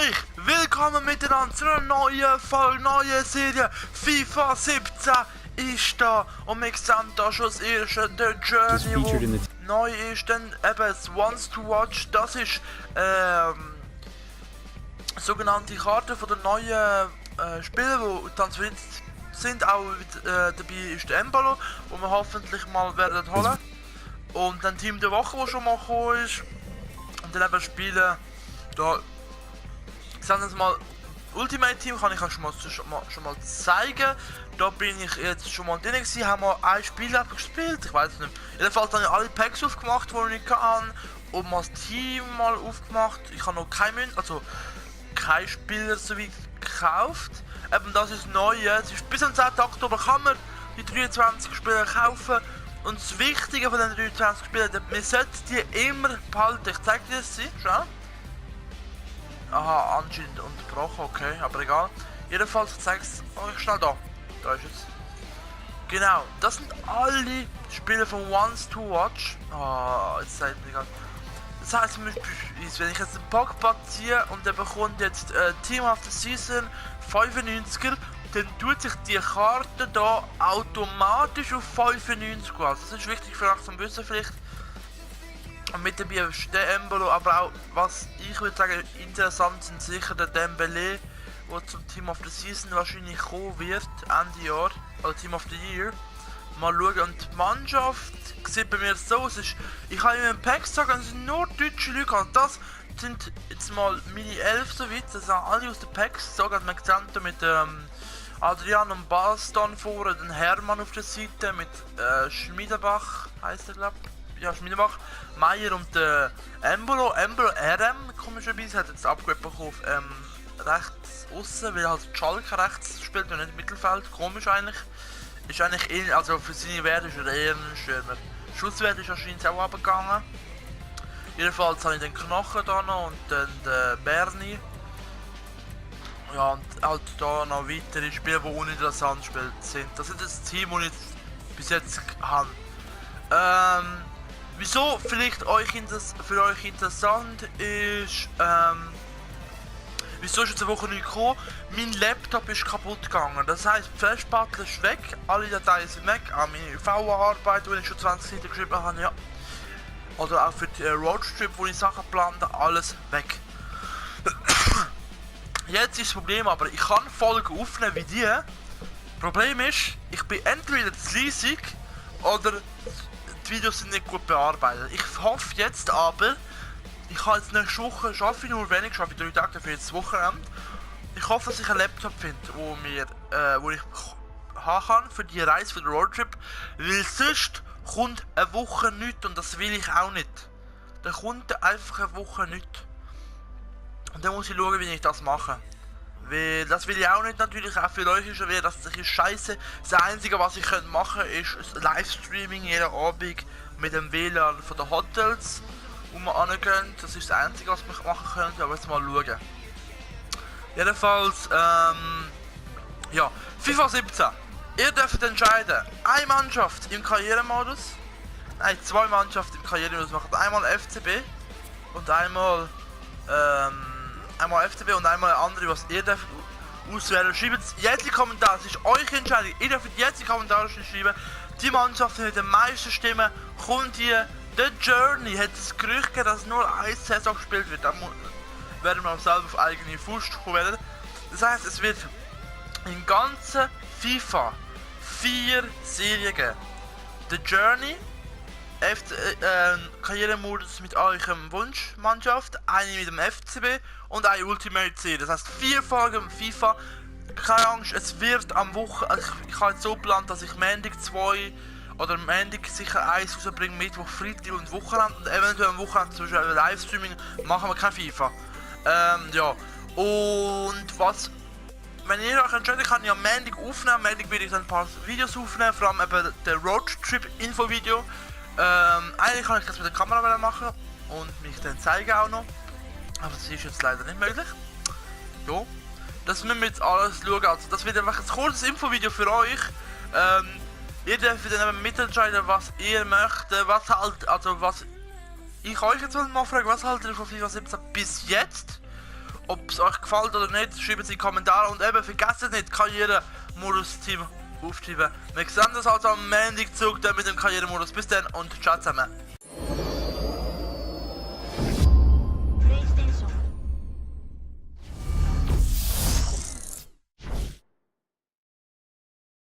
Herzlich willkommen miteinander zu einer neuen Folge, neue Serie. FIFA 17 ist da und wir sehen da schon das erste, The Journey, wo neu ist. Dann eben das Ones to Watch, das ist sogenannte Karte von den neuen Spielen, die transferiert sind. Auch dabei ist der Embolo, wo wir hoffentlich mal werden holen. Und dann Team der Woche, wo schon mal gekommen ist. Und dann eben Spiele. Da sehen wir uns mal. Ultimate Team kann ich euch schon mal zeigen. Da bin ich jetzt schon mal drin gewesen, haben wir ein Spiel gespielt, ich weiß nicht. Jedenfalls habe ich alle Packs aufgemacht, die ich kann. Und mal das Team mal aufgemacht. Ich habe noch kein Spieler so wie gekauft. Eben das ist neu, es ist bis am 10. Oktober kann man die 23 Spieler kaufen. Und das Wichtige von den 23 Spielern, wir sollten die immer behalten. Ich zeige dir das, schau. Aha, anscheinend unterbrochen, okay, aber egal. Jedenfalls, ich zeige es euch schnell da. Da ist es. Genau, das sind alle Spiele von Ones to Watch. Ah, jetzt zeigt mir egal. Das heisst, wenn ich jetzt einen Pogba ziehe und der bekommt jetzt Team of the Season 95er, dann tut sich die Karte hier automatisch auf 95 an. Das ist wichtig für euch zum Wissen vielleicht. Und mit dabei ist der Embolo, aber auch, was ich würde sagen interessant sind sicher der Dembele, der zum Team of the Season wahrscheinlich kommen wird, Ende Jahr, oder Team of the Year. Mal schauen, und die Mannschaft sieht bei mir so aus, ich habe im Pack gesagt, es sind nur deutsche Leute, und das sind jetzt mal meine 11 soweit, das sind alle aus den Packs, sogar man gesehen mit Adrian und Baston vorne, den Hermann auf der Seite mit Schmiedebach, heisst er glaube ich. Ja, Schmiedebach, Meier und Embolo RM, komischerweise, hat jetzt Upgrade bekommen auf rechts außen, weil halt Schalke rechts spielt und nicht im Mittelfeld, komisch eigentlich. Ist eigentlich eher, also für seine Werte ist er eher ein Stürmer. Schusswert ist wahrscheinlich auch runtergegangen. Jedenfalls habe ich den Knochen da noch und dann den Bernie. Ja, und halt da noch weitere Spieler, die uninteressant sind. Das ist das Team, das ich bis jetzt habe. Wieso vielleicht für euch interessant ist, wieso ist jetzt eine Woche nicht gekommen? Mein Laptop ist kaputt gegangen. Das heisst, die Festplatte ist weg, alle Dateien sind weg. Auch meine VA-Arbeit, die ich schon 20 Seiten geschrieben habe, ja. Oder auch für die Roadtrip, wo ich Sachen plante, alles weg. Jetzt ist das Problem aber, ich kann Folgen aufnehmen wie die. Problem ist, ich bin entweder zu leisig oder die Videos sind nicht gut bearbeitet. Ich hoffe jetzt aber, ich kann jetzt nächste Woche, schaffe ich nur wenig, schaffe ich 3 Tage für jetzt Wochenende. Ich hoffe, dass ich einen Laptop finde, wo ich haben kann für die Reise, für den Roadtrip. Weil sonst kommt eine Woche nichts und das will ich auch nicht. Dann kommt einfach eine Woche nichts. Und dann muss ich schauen, wie ich das mache. Weil das will ich auch nicht, natürlich auch für euch ist es das ist scheiße. Das Einzige, was ich machen könnte, ist Livestreaming jeden Abend mit dem WLAN von den Hotels, wo wir angehen. Das ist das Einzige, was ich machen könnte, aber jetzt mal schauen. Jedenfalls, ja, FIFA 17. Ihr dürft entscheiden, eine Mannschaft im Karrieremodus, nein, 2 Mannschaften im Karrieremodus machen. Einmal FCB und einmal FCB und einmal eine andere, was ihr dürft auswählen. Schreibt jetzt in die Kommentare, es ist eure Entscheidung. Ihr dürft jetzt in die Kommentare schreiben, die Mannschaft mit den meisten Stimmen kommt hier. The Journey hat das Gerücht gegeben, dass nur eine Saison gespielt wird. Da werden wir selber auf eigene Faust kommen. Das heisst, es wird im ganzen FIFA 4 Serien geben. The Journey, Karrieremodus mit eurem Wunschmannschaft, eine mit dem FCB und eine Ultimate Serie. Das heisst 4 Folgen FIFA. Keine Angst, es wird am Wochenende. Also ich habe jetzt so geplant, dass ich Montag 2 oder Montag sicher 1 rausbringe, Mittwoch, Freitag und Wochenende. Und eventuell am Wochenende zum Beispiel Livestreaming machen wir kein FIFA. Ja. Und was. Wenn ihr euch entscheidet, kann ich am Montag aufnehmen. Am Montag werde ich dann ein paar Videos aufnehmen, vor allem eben der Roadtrip-Info-Video. Eigentlich kann ich das mit der Kamera machen und mich dann zeigen auch noch. Aber das ist jetzt leider nicht möglich. Ja. Das müssen wir jetzt alles schauen. Also das wird einfach ein kurzes Infovideo für euch. Ihr dürft dann eben mitentscheiden, was ihr möchtet, was halt, also was ich euch jetzt mal fragen, was haltet ihr von FIFA 17 bis jetzt? ob es euch gefällt oder nicht, schreibt es in die Kommentare und eben vergesst nicht, Karrieremodus-Team aufschreiben. Wir sehen uns also am Montag zurück mit dem Karrieremodus. Bis dann und ciao zusammen.